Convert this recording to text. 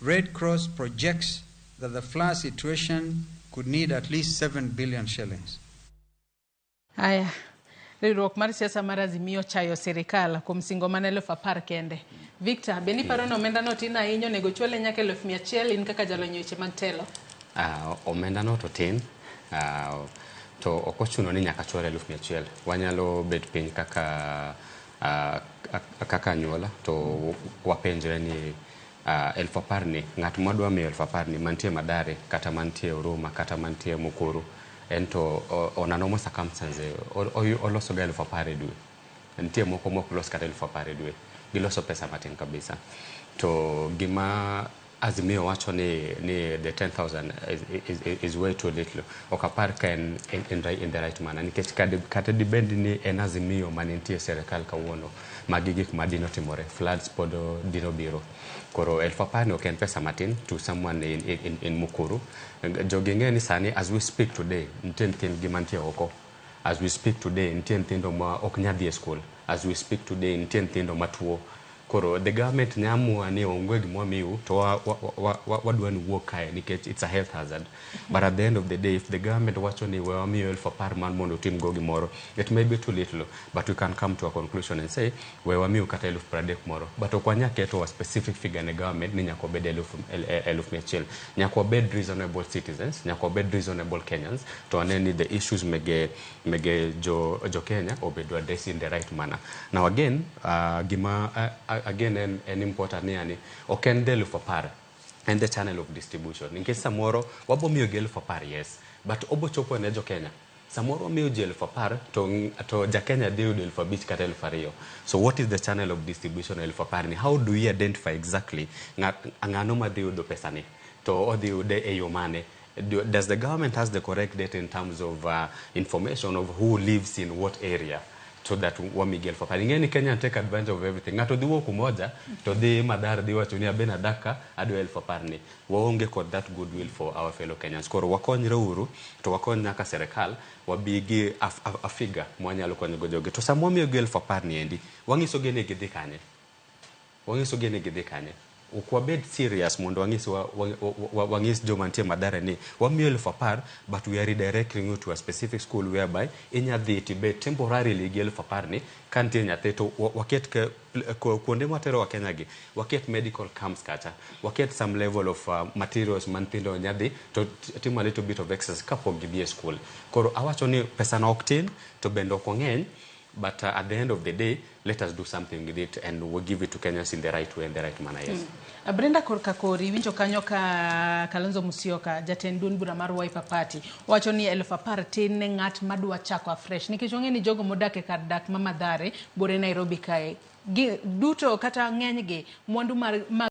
Red Cross projects that the flood situation could need at least 7 billion shillings. Aya, riwruok mar siasa mar Azimio chayo sirikal kuom singo mana 10,000 kende. Victor, be niparo ni omenda no tin ahinya, onego chwale nyaka 100,000, in kaka jalony e weche mag telo? Omenda no to tin, to ok ochuno ni nyaka chwal 100,000. Wanyalo bet piny kaka anyuola to wapenjre ni 10,000 ni, ng'at mwadwa miyo 10,000 ni mantie Mathare kata mantie Huruma kata mantie Mukuru, en to on a normal circumstance oloso ga 10,000 e dwe. Nitie moko mok los kata 10,000 e dwe, giloso pesa matin kabisa. To gima Azimio wacho ni the 10,000 is way too little, ok apar ka en in the right manner, nikech kata dibed ni en Azimio manentie e sirikal kawuono, magi gik ma dino timore, floods pod dino biro. Koro 10,000 ni ok en pesa matin to someone in Mukuru. Jogi ng'e ni sani, as we speak today, nitie nyithindgi mantie oko. As we speak today, nitie nyithindo ma ok nyal dhi e school. As we speak today, nitie nyithindo matuo. Koro the government nya amua ni onge gima wamiu to wadwa ni wuok kae nikech it's a health hazard. But at the end of the day, if the government wacho ni we wamiyo 10,000 mar mondo utim go gimoro, it may be too little, but we can come to a conclusion and say we wamiu kata 30,000 moro. But ok wanyal keto a specific figure ne government ni nyaka obed 100,000. Nyaka wabed reasonable citizens, nyaka wabed reasonable Kenyans, to wane ni the issues mege jo Kenya obedo addressed in the right manner. Now again, gima again en important ni yani ok en the 10,000, en the channel of distribution, nikech samoro wabo miyo gi 10,000, yes, but obo chopo ne jo Kenya. Samoro wamiyo ji 10,000 to ja Kenya dhi yudo 5,000 kata 2,000. So what is the channel of distribution 10,000 ni? How do we identify exactly ng'ano madhi yudo pesa ni, to odhi yude e yo mane? Does the government has the correct data in terms of information of who lives in what area, so that wamigi 10,000? Ing'e ni Kenya take advantage of everything. Ng'ato dhi wuok Umoja to dhi Mathare, dhi wacho ni aben adak ka, adwa 10,000 ni. Waonge kod that goodwill for our fellow Kenyans. Koro wakonyre uru to wakony nyaka serikal wabi gi a figure mwanyalo konyogo jogi. To sama wamiyogi 10,000 ni endi, wang'isogi ni gidhi kanye? Wang'isogi ni gidhi kanye? Ok wabed serious mondo wang'is wang'is joma nitie Mathare ni wamiyo 10,000, but we are redirecting you to a specific school whereby inya dhi tibet temporarily gi 10,000 ni ka nitie nyathi. To waket kuonde mwatero wa Kenya gi, waket medical camps kacha, waket some level of materials ma nyithindo nya dhi to timo a little bit of exercise kapok gidhi e school. Koro awacho ni pesa no ok tin to bende ok ong'eny, but at the end of the day, let us do something with it and we'll give it to Kenyans in the right way and the right manner, yes. Brenda, korka kori winjo kanyo ka Kalonzo Musyoka, jatend duond bura mar Wiper Party, wacho ni 10,000 tin ne ng'at madwa chako afresh, nikech ong'e ni jogo modak e kar dak ma Mathare bore Nairobi kae gi, duto kata ng'enygi mwandu mar mag